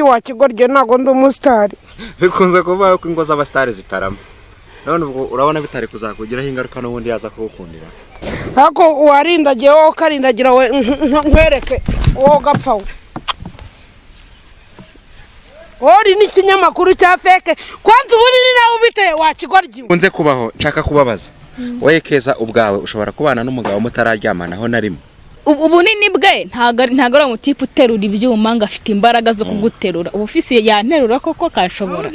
Wa kigoryi, ntabwo ndi umusitari. Bikunze kuvuga ko ingo z'abasitari zitarama. None ubwo urabona bitari kuzakugiraho ingaruka n'ubundi yaza kugukundira? Ariko uwarindagiye wowe ukarindagira we, nkwereke wowe ugapfa. We uri n'ikinyamakuru cya fake, kwanza ubundi ni nawe ubiteye, wa kigoryi we. Kunze kubaho. Nshaka kubabaza wowe Keza, ubwawe ushobora kubana n'umugabo mutararyamanaho na rimwe? Ubunini bwe ntabwo ari umutipe uterura ibyuma ngo afite imbaraga zo kuguterura. Ubu ufise yanterura koko kanshobora.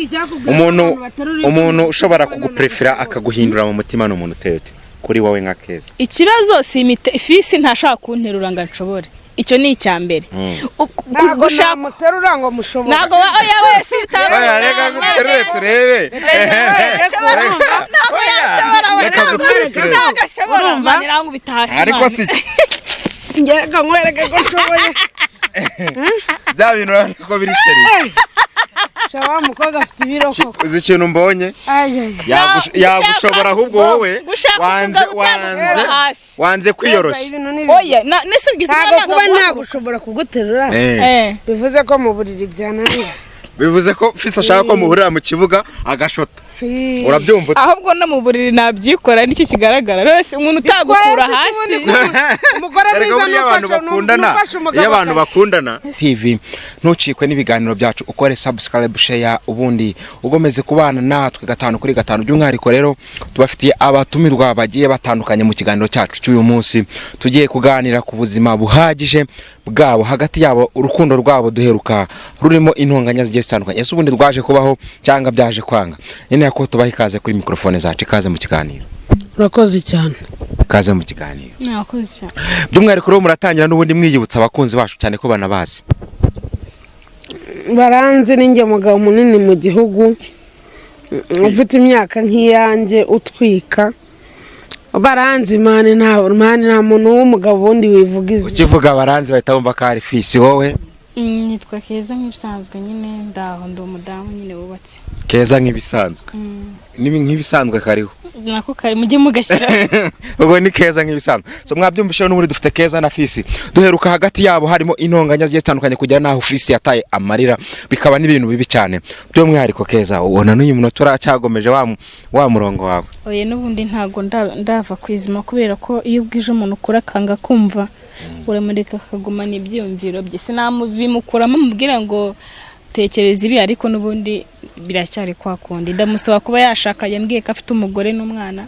Umuntu ushobora kuguprefera akaguhindura mu mutima ni umuntu uteye ute kuri wowe nka Keza? Ikibazo si imite, fisi ntashaka kunterura ngo anshobore, icyo ni icya mbere. Ntabwo Gushaka namuterura ngo mushobore. Ntabwo oya we fi. Oya, reka guterure turebe. Ntabwo yashobora we. Reka guterure turebe. Ntabwo ashobora, man, irangubita hasi. Ariko Man. si Ngereka nkwereke ko nshoboye. Bya bintu urabona ko biri sérieux. Sha, wa mukobwa afite ibiro koko. Uzi ikintu mbonye? Ay, ay, ay. Yagushobora, ahubwo wowe Gushaka wanze umugabo wanze utagukura hasi. Wanze kwiyoroshya. Ibintu ni bibi. Oya, nese ubwiza. Ntabwo kuba ntagushobora kuguterura bivuze ko mu buriri byananira. Bivuze ko fisi ashaka ko muhurira mu kibuga agashota, urabyumva ute? Ahubwo no mu buriri nabyikora, nicyo kigaragara rwose, umuntu utagukura Twese hasi. ubundi umugore Erega mwiza buriya abantu n'ufasha bakundana, n'ufasha umugabo iyo abantu akazi. bakundana TV, ntucikwe n'ibiganiro byacu, ukore subscribe, share, ubundi ugomeze kubana natwe gatanu kuri gatanu. By'umwihariko rero tubafitiye abatumirwa bagiye batandukanye mu kiganiro cyacu cy'uyu munsi. Tugiye kuganira ku buzima buhagije bwabo, hagati yabo, urukundo rwabo duheruka rurimo intonganya zigiye zitandukanye. Ese ubundi rwaje kubaho cyangwa byaje kwanga? Nyine ko tubaha ikaze kuri mikrofone zacu, ikaze mu kiganiro. Urakoze cyane. Ikaze mu kiganiro. Mwakoze cyane. By'umwihariko rero muratangira n'ubundi mwiyibutsa abakunzi bacu, cyane ko banabazi. Baranzi, ninjye mugabo munini mu gihugu ufite imyaka nk'iyanjye utwika. Baranzi, man, nta man, nta muntu w'umugabo ubundi wivuga izina. Ukivuga baranzi bahita bumva ko ari fisi. Wowe? Nitwa Keza nk'ibisanzwe nyine, ndaho ndi umudamu nyine wubatse. Keza nk'ibisanzwe. Nk'ibisanzwe kariho. Nako kari mujye mugashyira. Ubwo ni Keza nk'ibisanzwe. So mwabyumvishe, n'ubundi dufite Keza na Fisi. Duheruka hagati yabo harimo intonganya zigiye zitandukanye, kugera n'aho Fisi yataye amarira, bikaba n'ibintu bibi cyane. By'umwihariko Keza, ubona n'uyu munota uracyagomeje wa murongo wawe? Oya, n'ubundi ntabwo ndava ku izima, kubera ko iyo ubwije umuntu ukura akanga kumva, uramureka akagumana ibyiyumviro bye. Sinabimukuramo mubwira ngo tekereza ibi, ariko n'ubundi biracyari kwa kundi. Ndamusaba kuba yashaka, yambwiye ko afite umugore n'umwana,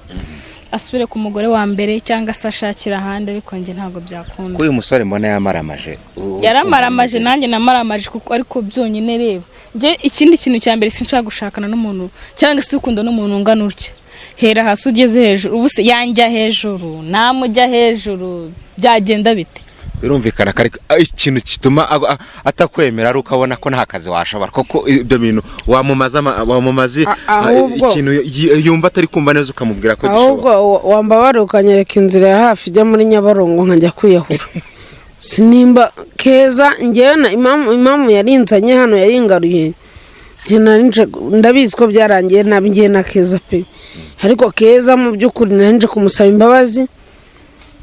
asubire ku mugore wa mbere cyangwa se ashakira ahandi, ariko njye ntabwo byakunda. Ko uyu musore mbona yamaramaje? Yaramaramaje, nanjye namaramaje kuko, ariko byonyine reba njye, ikindi kintu cya mbere, sinshaka gushakana n'umuntu cyangwa se ukunda n'umuntu ungana utya. Hera hasi ugeze hejuru. Ubu se yanjya hejuru, namujya hejuru, byagenda bite? Birumvikana ko ariko ikintu gituma atakwemera ari uko abona ko nta kazi washobora koko. Ibyo bintu wamumaze wamumaze Ahubwo- ikintu yumva atari kumva neza, ukamubwira ko Ahubwo gishoboka. Wambabara ukanyereka inzira ya hafi ijya muri Nyabarongo nkajya kwiyahura. Sinimba Keza, njyewe na impamvu yarinzanye hano, yayingaruye. Njye nari ndabizi ko byarangiye nabi ngiye na Keza pe, ariko Keza mu by'ukuri nari nje kumusaba imbabazi.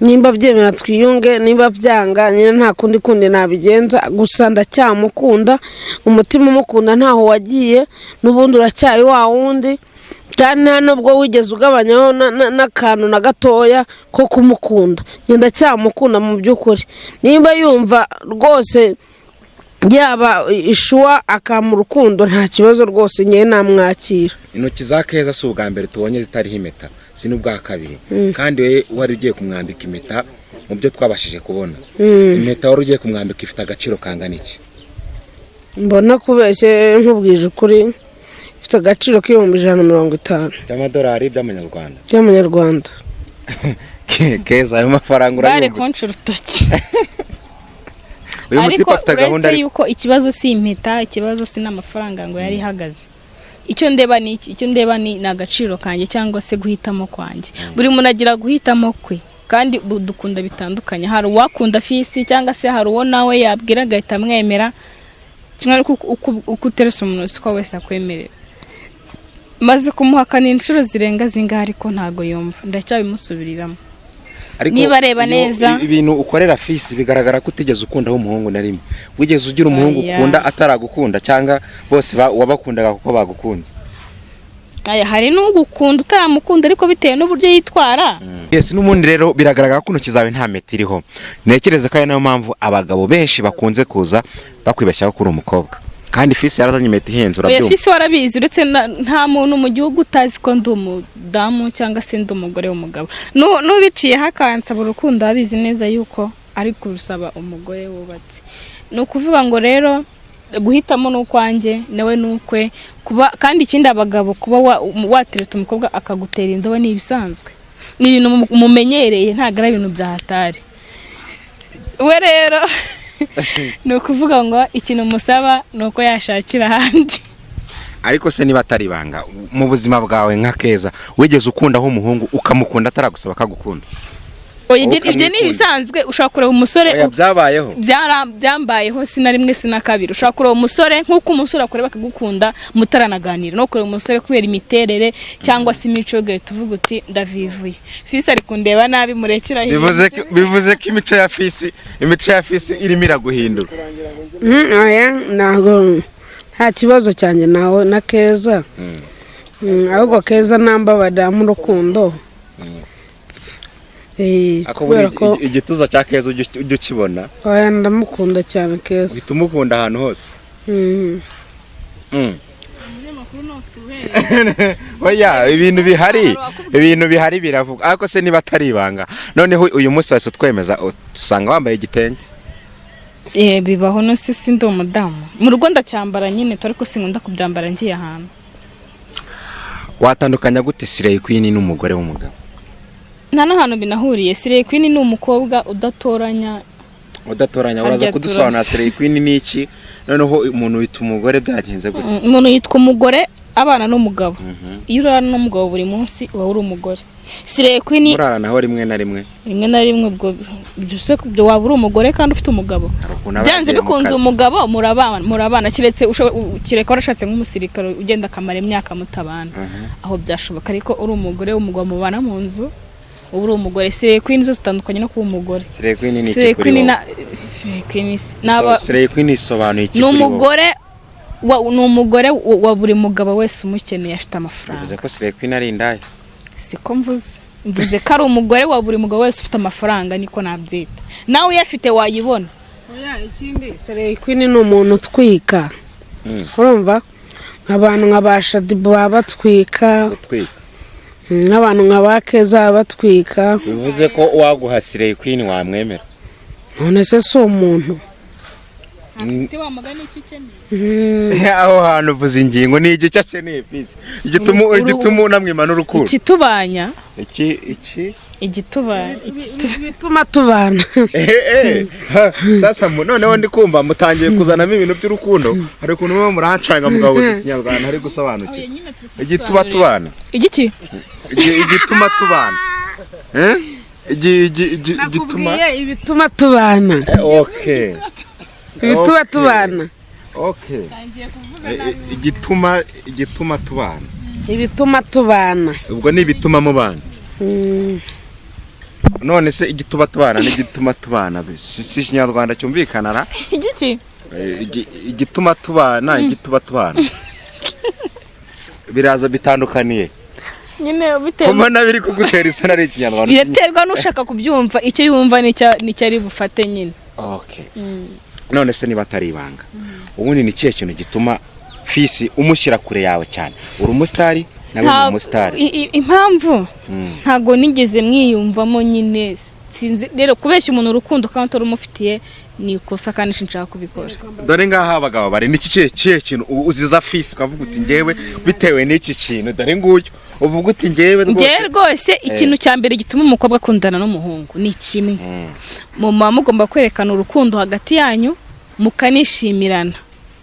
Nimba byemera twiyunge, nimba byanga nyine nta kundi kundi nabigenza. Gusa ndacyamukunda, umutima umukunda ntaho wagiye, n'ubundi uracyari wa wundi, kandi nta nubwo wigeze ugabanyaho n'akantu na gatoya ko kumukunda. Njye ndacyamukunda mu by'ukuri. Nimba yumva rwose yaba ishuwa akampa urukundo, nta kibazo rwose, ngewe namwakira. Intoki za Keza si ubwa mbere tubonye zitariho impeta, si n'ubwa kabiri. Kandi we wari ugiye kumwambika impeta, mu byo twabashije kubona, impeta wari ugiye kumwambika ifite agaciro kangana iki? Mbona kubeshye, nkubwije ukuri, ifite agaciro k'150,000. By'amadolari, by'amanyarwanda? By'amanyarwanda. Keza, ayo mafaranga Bare urayumva? kunca urutoki. Uyu Ariko mutipe afite gahunda. uretse Ariko yuko ikibazo si impeta, ikibazo si n'amafaranga ngo yari ihagaze. Icyo ndeba ni iki? Icyo ndeba ni agaciro kanjye cyangwa se guhitamo kwanjye. Buri muntu agira guhitamo kwe, kandi dukunda bitandukanye. Hari uwakunda fisi, cyangwa se hari uwo nawe yabwira agahita amwemera kimwe, ariko uko uteretse umuntu siko wese akwemerera. Maze kumuhakana inshuro zirenga zingahe, ariko ntago yumva, ndacyabimusubiriramo. Ariko Niba areba iyo neza. Ibintu ukorera Fisi bigaragara ko utigeze ukundaho umuhungu na rimwe. Wigeze ugira umuhungu Oya. ukunda ataragukunda, cyangwa bose wabakundaga kuko bagukunze? Aya, hari n'ugukunda utaramukunda, ariko bitewe n'uburyo yitwara. Yes, n'ubundi rero biragaragara ko intoki zawe nta mpeta iriho. Ntekereza ko ari nayo mpamvu abagabo benshi bakunze kuza bakwibeshyaho kuri umukobwa, kandi Fisi yarazanye impeta ihenze. Oya. Urabyumva? Fisi warabizi, uretse nta muntu mu gihugu utazi ko ndi umudamu cyangwa se ndi umugore w'umugabo. N'ubiciyeho akansaba urukundo abizi neza yuko ari kurusaba umugore wubatse. Ni ukuvuga ngo rero guhitamo ni ukwanjye, nawe ni ukwe. Kuba kandi ikindi, abagabo kuba watereta umukobwa akagutera indobo ni ibisanzwe, ni ibintu mumenyereye, ntabwo ari ibintu bya hatari. We rero ni ukuvuga ngo ikintu musaba ni uko yashakira ahandi. Ariko se niba atari ibanga, mu buzima bwawe nka Keza, wigeze ukundaho umuhungu ukamukunda ataragusaba akagukunda? Oya, ibyo Wowe ibyo ni ukamwikunda. ibisanzwe. Ushobora kureba umusore. Oya, byabayeho? Byambayeho, si na rimwe si na kabiri. Ushobora kureba umusore nk'uko umusore akureba akagukunda mutaranaganira, no kureba umusore kubera imiterere cyangwa se imico, ugahita uvuga uti ndavivuye. Fisi ari kundeba nabi, murekeraho. Bivuze ko imico ya Fisi irimo iraguhindura. Oya, ntabwo, nta kibazo cyanjye nawe na Keza. Ahubwo Keza nambabarira mu rukundo. Ako kubera buri ko igituza cya Keza ujya ukibona? Oya, ndamukunda cyane Keza. Uhita umukunda ahantu hose. Oya, ibintu bihari biravuga. Ariko se niba atari ibanga, noneho uyu munsi wese utwemeza usanga wambaye igitenge? Bibaho, no si ndi umudamu mu rugo ndacyambara nyine, ariko sinkunda kubyambara ngiye ahantu. Watandukanya gute Slay Queen n'umugore w'umugabo? Nta n'ahantu binahuriye. Slay Queen ni umukobwa udatoranya. Udatoranya. Uraza Harya kudusobanura Slay Queen ni iki? Noneho umuntu wita umugore byagenze gute? Umuntu yitwa umugore abana n'umugabo. Iyo urarana n'umugabo buri munsi uba uri umugore. Slay Queen Muraranaho rimwe na rimwe? Rimwe na rimwe, ubwo byose ibyo waba uri umugore kandi ufite umugabo. Hari ukuntu aba Byanze yagiye mu bikunze kazi. umugabo murabana, keretse kereka warashatse nk'umusirikare ugenda akamara imyaka mutabana, aho byashoboka. Ariko uri umugore w'umugabo mubana mu nzu, uba uri umugore. Slay Queen zo zitandukanye no kuba umugore. Slay Queen ni iki Slay kuri Queen wowe? na Slay Queen naba Slay Queen isobanuye iki ni kuri wowe? Umugore wa ni umugore wa buri mugabo wese umukeneye afite amafaranga. Bivuze ko Slay Queen ari indaya? Siko mvuze ko ari umugore wa buri mugabo wese ufite amafaranga, niko nabyita. Nawe uyafite wayibona. Oya, ikindi, Slay Queen ni umuntu utwika. Urumva abantu nka ba Shadibu baba batwika. Gutwika. Nk'abantu nka ba Keza baba batwika. Bivuze ko uwaguha Slay Queen wamwemera? None se si umuntu? Ntafite wa mugani icyo ukeneye. Aho hantu uvuze ingingo. Ni igice akeneye Fisi igituma igituma unamwima n'urukundo. Ikitubanya. Iki Igitubanya. Bituma tubana. Ha, sasa noneho ndi kumva mutangiye kuzanamo ibintu by'urukundo. Hari ukuntu muba murancanga mugahuza ikinyarwanda hari gusobanukirwa. Igituma tubana. Igiki? Igituma tubana. Eh? Igituma Nakubwiye ibituma tubana. Okay. Ibituma Okay. tubana. Okay. Igituma tubana. Ibituma tubana. Ubwo ni ibituma mubana. None se igituma tubana n'igituma tubana si ikinyarwanda cyumvikana ra? Igiki? Igituma tubana, igituma tubana biraza bitandukaniye? Nyine bitewe Mbona biri kugutera isoni, ari ikinyarwanda. Biraterwa n'ushaka kubyumva, icyo yumva nicyo ari bufate nyine. Okay. None se niba atari ibanga, ubundi ni ikihe kintu gituma Fisi umushyira kure yawe cyane? Uri umusitari, nawe ni umusitari. Impamvu ntabwo nigeze mwiyumvamo nyine, sinzi rero. Kubeshya umuntu urukundo kandi utarumufitiye ni ikosa, kandi sinshaka kubikora. Dore ngaha abagabo bari. Ni iki kihe kintu uziza Fisi ukavuga uti ngewe bitewe n'iki kintu, dore nguyu, uvuga uti ngewe Njyewe rwose? Rwose ikintu cya mbere gituma umukobwa akundana n'umuhungu ni kimwe: muba mugomba kwerekana urukundo hagati yanyu, mukanishimirana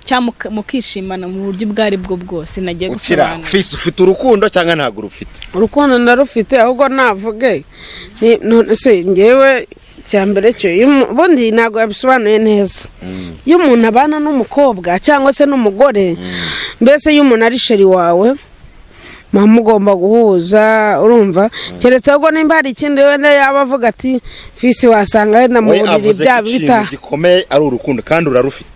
cyangwa mukishimana mu buryo ubwo ari bwo bwose nagiye Ukira gusobanura. Fisi, ufite urukundo cyangwa ntabwo urufite? Urukundo ndarufite, ahubwo navuge none se ngewe cya mbere cyo ubundi ntabwo yabisobanuye neza. Iyo umuntu abana n'umukobwa cyangwa se n'umugore, mbese iyo umuntu ari chéri wawe. Muba mugomba guhuza, urumva? Keretse ahubwo nimba hari ikindi wenda yaba avuga ati Fisi wasanga wenda mu We buriri avuze ko byaba ikintu bita gikomeye ari urukundo, kandi urarufite.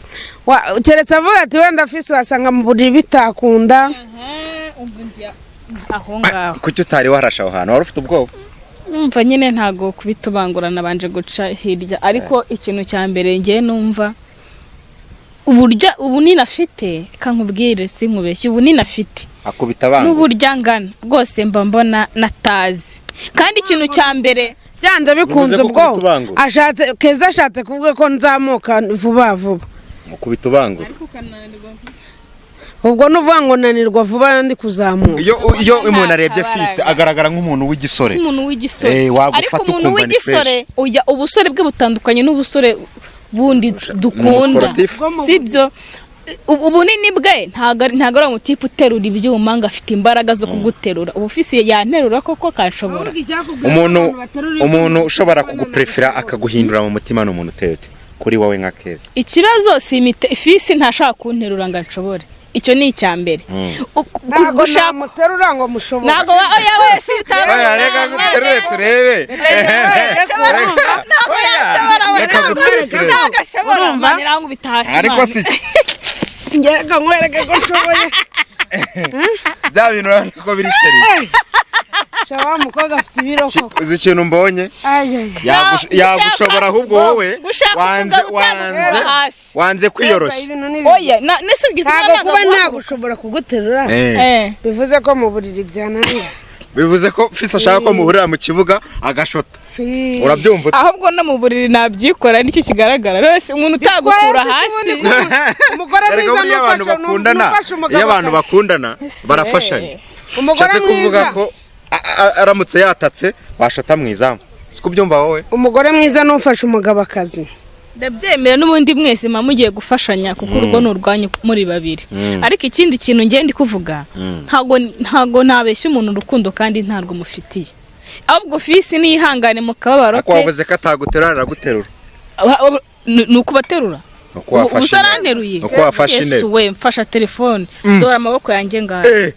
Keretse avuga ati wenda Fisi wasanga mu buriri bitakunda. Aho ngaho. Kuki utari warashe aho hantu? Wari ufite ubwoba? Numva nyine ntago kubitubangura, nabanje guca hirya. Ariko ikintu cya mbere ngiye numva uburyo ubunini afite, kankubwire sinkubeshye, ubunini afite akubita abana n'uburyo angana rwose mba mbona natazi. Kandi ikintu cya mbere Byanze bikunze Bivuze ko ubwo ukubita ubangura. ashatse, Keza ashatse kuvuga ko nzamuka vuba vuba. Mukubita ubangura. Ubwo nuvuga ngo nanirwa vuba ndi kuzamuka. Iyo umuntu arebye Nta Fisi agaragara nk'umuntu w'igisore. Nk'umuntu w'igisore. Wagufata Ariko umuntu ukumva ni w'igisore, oya, ubusore bwe butandukanye n'ubusore bundi dukunda. Umusportif. Sibyo? Ubunini bwe ntago ari umutipe uterura ibyuma ngo afite imbaraga zo kuguterura. Ubu Fisi yanterura koko kanshobora. Umuntu ushobora kuguprefera akaguhindura mu mutima ni umuntu uteye ute kuri wowe nka Keza? Ikibazo si imite, Fisi ntashaka kunterura ngo anshobore. Icyo ni icya mbere. Ntabwo Gushaka namuterura ngo mushobore. Ntabwo oya we Fisi. Oya, reka guterure turebe. Ntabwo yashobora we. Reka guterure turebe. Ntabwo ashobora, Imana irankubita hasi. Ariko Imana. si iki Ngereka nkwereke ko nshoboye. Bya bintu urabona ko biri sérieux. Shaba mukobwa afite ibiro koko. Uzi ikintu mbonye? Ay, ay. Yagushobora ahubwo wowe Gushaka wanze umugabo utagukura wanze hasi. Wanze kwiyoroshya. Ibintu ni bibi. Oya, nese ubwiza Ntabwo kuba ntagushobora kuguterura bivuze ko mu buriri byananira. Bivuze ko Fisi ashaka ko muhurira mu kibuga agashota. Urabyumva ute? Ahubwo no mu buriri nabyikora, nicyo kigaragara rwose, umuntu utagukura Bitwaye se hasi. ubundi umugore Erega mwiza buriya abantu n'ufasha bakundana, n'ufasha umugabo iyo abantu akazi. bakundana barafashanya. Umugore Nshatse kuvuga mwiza ko aramutse yatatse washota mu izamu, siko ubyumva wowe? Umugore mwiza n'ufasha umugabo akazi. Ndabyemera, n'ubundi mwese muba mugiye gufashanya kuko urugo ni urwanyu muri babiri. Ariko ikindi kintu ngenda ndi kuvuga, ntago ntabeshya umuntu urukundo kandi ntarwo mufitiye. Ahubwo Fisi niyihangane mu kababaro Ariko ke. wavuze ko ataguterura, araguterura. Ni ukubaterura. Uko wafashe Ubu se intebe. aranteruye? Uko wafashe Yesu intebe. we, mfasha telefone, dore amaboko yanjye ngayo.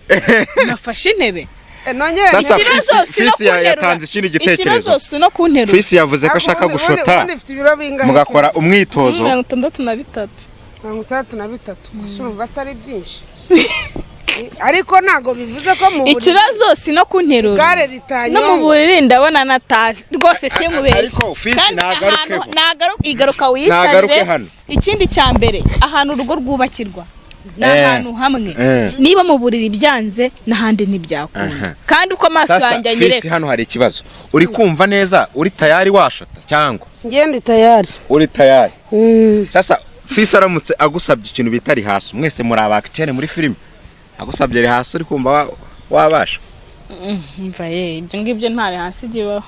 Nafashe intebe. Nongere Sasa Ikibazo si no Fisi kunterura. yatanze ikindi gitekerezo. Ikibazo si no kunterura. Fisi yavuze ko ashaka gushota Ubundi ufite ibiro bingahe? mugakora umwitozo. 63. 63. Gusa urumva atari byinshi, ariko ntabwo bivuze ko mu buriri Ikibazo si no kunterura. Igare No mu ritanyonga. buriri ndabona natazi rwose, sinkubeshye. Ariko Fisi Kandi nagarukeho. ahantu nagaruke, igaruka Nagaruke wiyicarire. hano. Ikindi cya mbere, ahantu urugo rwubakirwa ni ahantu hamwe. Niba mu buriri byanze, n'ahandi ntibyakunda. Kandi uko amaso Sasa yanjye Fisi, anyereka. hano hari ikibazo. Uri kumva neza, uri tayari washota cyangwa? Ngende tayari. Uri tayari? Sasa Fisi aramutse agusabye ikintu bita rehearsal, mwese muri abakene muri filime, agusabye rehearsal, uri kumva wabasha? Mva ye, ibyo ngibyo ntari hasi ibaho.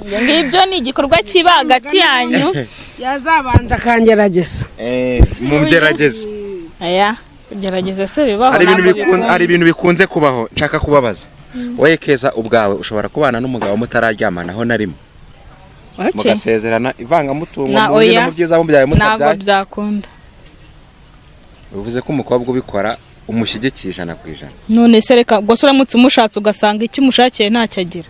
Ibyo ngibyo ni igikorwa kiba hagati yanyu. Yazabanje akangerageza. Mu gerageza. Aya kugerageza se bibaho? Hari ibintu Ntabwo hari ibintu bikunze kubaho nshaka kubabaza. Wowe Keza ubwawe ushobora kubana n'umugabo mutararyamanaho na rimwe, mugasezerana ivangamutungo, Na mu bibi no oya. mu byiza, mubyaye Ntabwo mutabyaye? byakunda. Bivuze ko umukobwa ubikora umushyigikiye 100%? None se reka, gusa uramutse umushatse ugasanga icyo umushakiye ntacyo agira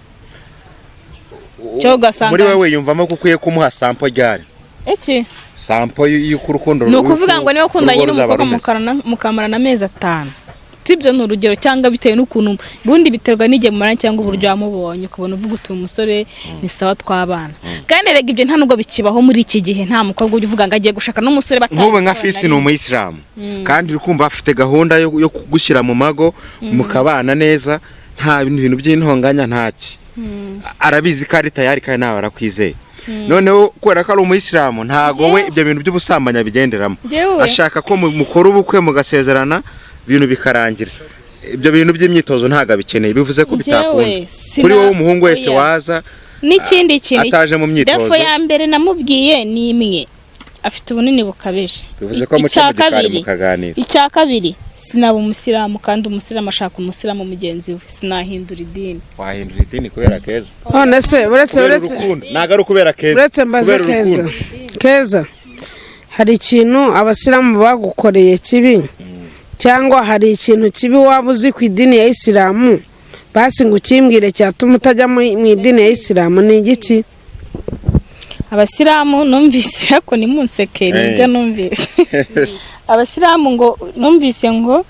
cyo, ugasanga Muri wowe yumvamo ko ukwiye kumuha sample ryari? Iki? Sample y'uko urukundo Ni ukuvuga ngo niba ukundanye urugo ruzaba n'umukobwa rumeze. Mukamarana amezi 5, sibyo? Ni urugero, cyangwa bitewe n'ukuntu, ubundi biterwa n'igihe mumaranye cyangwa uburyo wamubonye, ukabona uvuga uti uyu musore ni sawa twabana. Kandi erega ibyo nta nubwo bikibaho muri iki gihe. Nta mukobwa ujya uvuga ngo agiye gushaka n'umusore Nk'ubu nka batari Fisi ni umuyisilamu, kandi uri kumva afite gahunda yo kugushyira mu mago mukabana neza, nta bintu by'intonganya, ntaki. Arabizi ko ari tayari kandi nawe arakwizeye. Noneho kubera ko ari umuyisilamu, ntago we ibyo bintu by'ubusambanyi abigenderamo. Njyewe Ashaka ko mukora ubukwe, mugasezerana, ibintu bikarangira. Ibyo bintu by'imyitozo ntabwo abikeneye. Bivuze ko Njyewe bitakunda kuri wowe umuhungu wese Oya. waza N'ikindi kintu, ataje mu myitozo? Défaut ya mbere namubwiye ni imwe: afite ubunini bukabije. Bivuze ko muca Icya mu gikari kabiri, mukaganira. icya kabiri, sinaba umusilamu, kandi umusilamu ashaka umusilamu mugenzi we. Sinahindura idini. Wahindura idini kubera Keza? None se uretse Kubera uretse urukundo, ntabwo ari ukubera Keza. Uretse mbaze Kubera Keza. urukundo. Keza, hari ikintu abasilamu bagukoreye kibi? Cyangwa hari ikintu kibi waba uzi ku idini ya Isilamu, basi ngo ukimbwire cyatuma utajya mu idini ya Isilamu, ni igiki? Abasilamu numvise, ariko nimunseke, nibyo numvise. Abasilamu ngo numvise ngo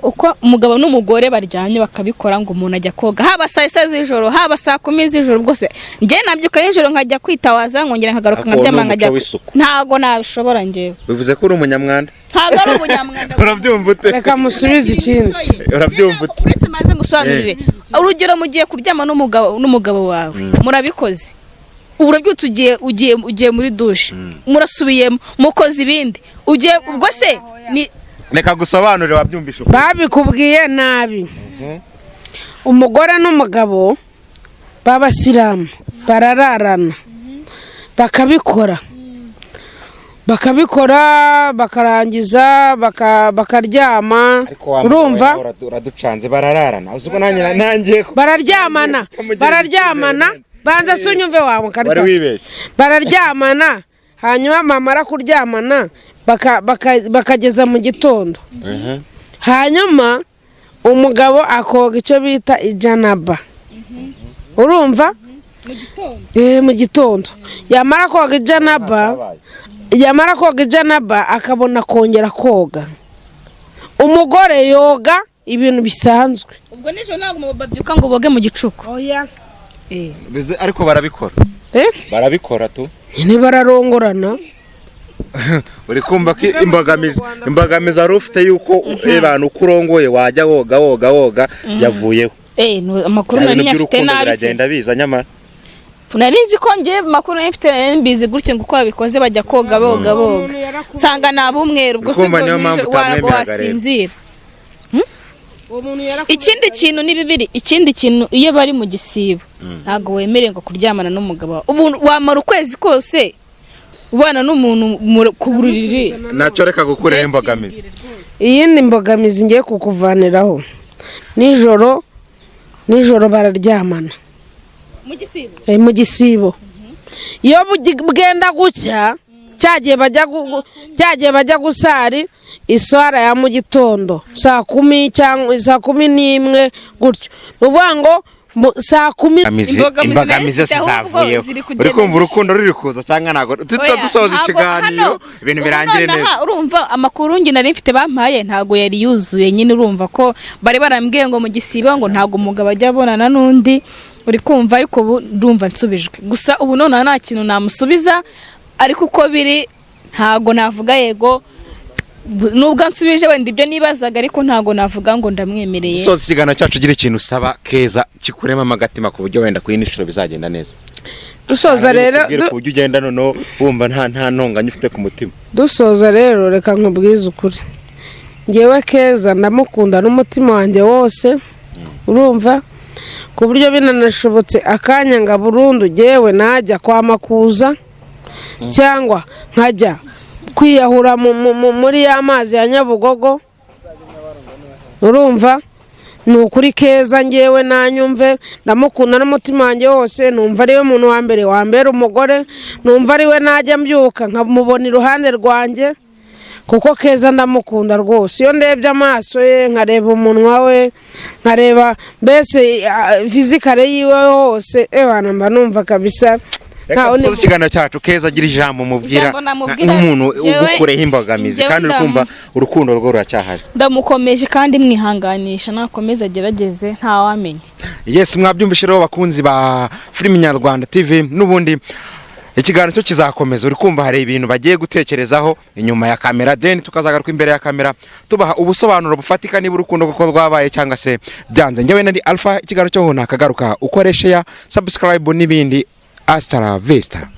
uko umugabo n'umugore baryamye bakabikora, ngo umuntu ajya koga haba saa 6 z'ijoro, haba saa 10 z'ijoro. Bwose njye nabyuka nijoro nkajya kwitawaza, nkongera nkagaruka Ariko uwo ni nkaryama, umuco nkajya w'isuku. Ntago nabishobora njyewe. Bivuze ko uri umunyamwanda? Ntabwo ari ubunyamwanda. Urabyumva ute? Reka musubize ikindi. Urabyumva ute? Uretse maze ngusobanurire. Urugero, mugiye kuryama n'umugabo wawe, murabikoze, urabyutse ugiye muri dushe, murasubiyemo, mukoze ibindi, ugiye ubwo se ni Reka gusobanurire, wabyumvishe ukuri. Babikubwiye nabi. Umugore n'umugabo b'abasilamu barararana, bakabikora, bakarangiza, bakaryama. Ariko wa Urumva? mugabo nawe uraducanze. Barararana, uzi ko nanjye nangiye Bararyamana. Kutamugira Bararyamana. icyizere. Banza se unyumve wawe. Wari Karitasi. wibeshye. Bararyamana, hanyuma bamara kuryamana bakageza mu gitondo, hanyuma umugabo akoga icyo bita ijanaba, urumva? Mu gitondo yamara koga ijanaba, akabona kongera koga. Umugore yoga ibintu bisanzwe. Ubwo nijoro ntabwo babyuka ngo boge mu gicuku? Oya. Ariko barabikora. Eh? Barabikora tu. Nyine bararongorana. Uri kumva ko imbogamizi wari ufite yuko abantu uko urongoye wajya woga woga woga yavuyeho. Amakuru Bya nari bintu nyafite by'urukundo nabi se. biragenda biza nyamara. Nari nzi ko ngewe amakuru nari mfite, nari mbizi gutyo, ngo uko babikoze bajya koga boga boga, nsanga ni ab'umweru. Ubwo se Urikumva ubwo niyo mpamvu nijoro warago utamwemeraga rero. wasinzira. Ikindi kintu ni bibiri. Ikindi kintu, iyo bari mu gisibo ntabwo wemerewe ngo kuryamana n'umugabo wawe. Ubu wamara ukwezi kose ubana n'umuntu ku buriri? Nacyo reka gukuraho imbogamizi. Iyindi mbogamizi ngiye kukuvaniraho, nijoro nijoro bararyamana. Mu gisibo? Mu gisibo, iyo bwenda gucya, cyagiye bajya gusari iswara ya mu gitondo saa 10 cyangwa saa 11 gutyo, ni ukuvuga ngo saa 10. Imbogamizi Imbogamizi zose nari mfite, ahubwo zavuyeho. ziri kugenda Uri kumva urukundo ruri kuza cyangwa ntabwo tuhita Oya, dusoza ntabwo ikiganiro, hano, ibintu ubu birangire nonaha, neza? Urumva amakuru njye nari mfite bampaye ntabwo yari yuzuye nyine. Urumva ko bari barambwiye ngo mu gisibo ngo ntabwo umugabo ajya abonana n'undi, uri kumva? Ariko ubu ndumva nsubijwe. Gusa ubu nonaha nta kintu namusubiza, ariko uko biri ntabwo navuga yego. Nubwo nsubije wenda ibyo nibazaga, ariko ntabwo navuga ngo ndamwemereye. Dusoza ikiganiro cyacu, ugira ikintu usaba Keza kikuremamo agatima, ku buryo wenda ku yindi nshuro bizagenda neza. Dusoza rero Ubwire ku buryo ugenda noneho wumva nta ntonganya ufite ku mutima. Dusoza rero, reka nkubwize ukuri. Ngewe Keza ndamukunda n'umutima wanjye wose, urumva? Ku buryo binanashobotse akanyanga burundu, ngewe najya kwa Makuza cyangwa nkajya kwiyahura muri ya mazi ya Nyabugogo, urumva? Ni ukuri, Keza ngewe nanyumve, ndamukunda n'umutima wanjye wose. Numva ariwe muntu wa mbere wambera umugore, numva ariwe najya mbyuka nkamubona iruhande rwanjye, kuko Keza ndamukunda rwose. Iyo ndebye amaso ye, nkareba umunwa we, nkareba mbese physique yiwe hose, ewana, mba numva kabisa Reka ntawe. dusoze ikiganiro cyacu. Keza agira ijambo mubwira Ijambo namubwira, nk'umuntu ugukureho imbogamizi, njyewe kandi uri kumva urukundo rwo ruracyahari. Ndamukomeje kandi mwihanganisha, nakomeze agerageze, ntawamenya. Yes, mwabyumvishe rero bakunzi ba Filimi Nyarwanda TV, n'ubundi ikiganiro cyo kizakomeza. Uri kumva hari ibintu bagiye gutekerezaho inyuma ya kamera, then tukazagaruka imbere ya kamera tubaha ubusobanuro bufatika niba urukundo koko rwabaye cyangwa se byanze. Njyewe nari Alpha, ikiganiro cyo nakagaruka. Ukoreshe ya subscribe n'ibindi. Hasta la vista.